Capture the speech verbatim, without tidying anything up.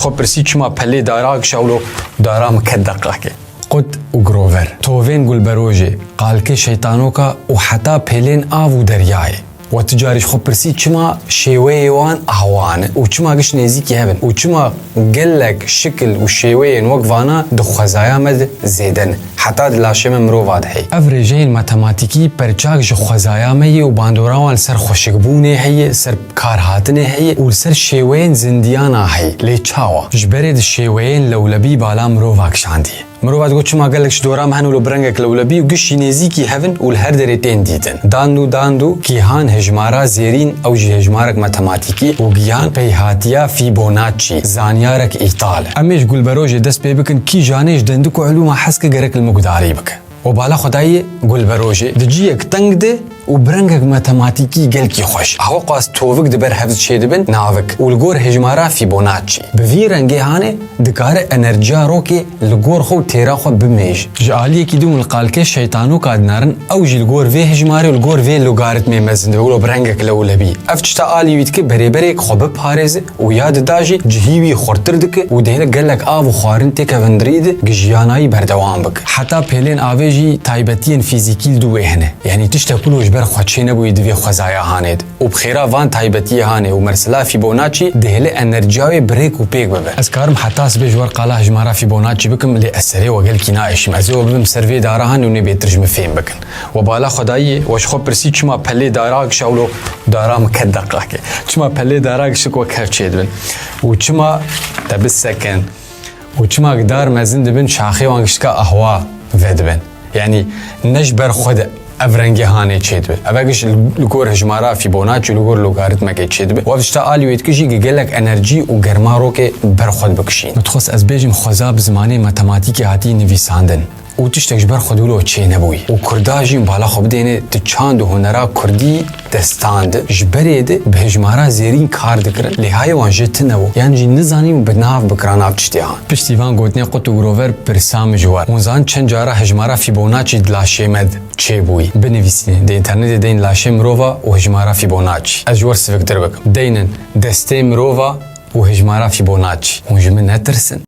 Xwe pirsî çima pelê dara kişa wilo dara min ket deqake. Qut û Grover, tovên gulberojê, qalkê şeytanoka û heta pêlên av û deryayê. We tu carî ji xwe pirsî çima şêweyê wan ahwa ne û çima giş nêzîkî hev in û çima gelek şikil û şêweyên wek vana di xwezaya me de zêde ne, heta di laşê me mirova de heye. Ev rêjeyên matematîkî perçak ji xwezaya me yê û bandora wan li ser xweşikbûnê heye, ser karhatinê heye û li ser şêweyên zindiyana heye. Lê çawa? Ji berê di şêweyên lewlebî bala mirova kişandiye. Mirova digot, çima gelek ji dora me hene wilo bi rengek lewlebî û giş jî nêzîkî hev in û li her derê tên dîtin. Dandu dandu kîhan hejmara zêrîn, ew jî hejmarek matematîkî û gihan peyhatiya Fibonacci, zanyarek îtal e. Em ê ji gulberojê dest pê bikin, kîjanê ji dendik û elûma hez ke gerek li min gudarî bike. Û bala xwe dayê gulberojê di ciyek teng de û bi rengek matematîkî gelkî xweş. Aho qas tovik di ber hev çêdibin navik û li gor hejmara Fibonacci. Bi vî rengê hanê dikare enerjiya rokê li gor xwe û têra xwe bimêj. Ji aliyekî din li qalkê şeytanoka dinarin, ew jî li gor vê hejmarê û li gor vê logaritmê mezin dibe, wilo bi rengek lewlebî. Ev tişta alî wî dike berêberêk xwe biparêze û ya dida jî cihî wî xurtir dike û dihêle gelek av û xwarin têke vindirî de gi jiyanayî berdewam bike. Heta pêlên avê jî taybetiyên fîzîkî li dû wê hene. Yanî tiştek wilo ji ber xwe çênebûyî di vê xwezaya hanê de. Û bi xêra van taybetiyê hanê û mersila Fibonacci dihêle enerjiya wê bi rêk û pêk bibe. Ez karim heta sibê ji we re qala hejmara Fibonacci bikim, lê ez serê we gelkî naêşim. Ez ê we bibim ser vê dara hanê û nê bêtir ji min fêm bikin. We bala xwe dayî, we ji xwe pirsî çima pelê dara kişa wilo dara min ket deqake. Çima pelê dara gişik wek hev çêdibin? Û çima te bisekin? Û çima dar mezin dibin, şaxê wan giştka ahwa vedibin? Yanî ne ji ber xwe de ev rengê hanê çêdibe. Ev giş li gor hejmara Fibonacci, li gor logaritmekê çêdibe. Û ev tişta alî wê dike jî gi gelek enerjî û germa rokê ber xwe dibikişîn. Min dixwest ez bêjim, xweza bi zimanê matematîkê hatiye nivîsandin û tiştek ji ber xwe dûlo çê nebûyî. Û kurda jî bala xwe bidêne di çand û hunera kurdî destan de, ji berê de bi hejmara zêrîn kar dikirin, lê hayê wan jê tune bû, yan jî nizanîn bi nav bikira nav tiştê han. Piştî van gotinê Qut û Grover pirsa min ji we re. Hûn zan çend cara hejmara Fibonacci di laşê me de çêbûyî? Binivîsînin. Di înternetê deyin laşê mirova û hejmara Fibonacci. Ez ji we re siviktir bikim. Deynin destê mirova û hejmara Fibonacci. Hûn ji min netirsin.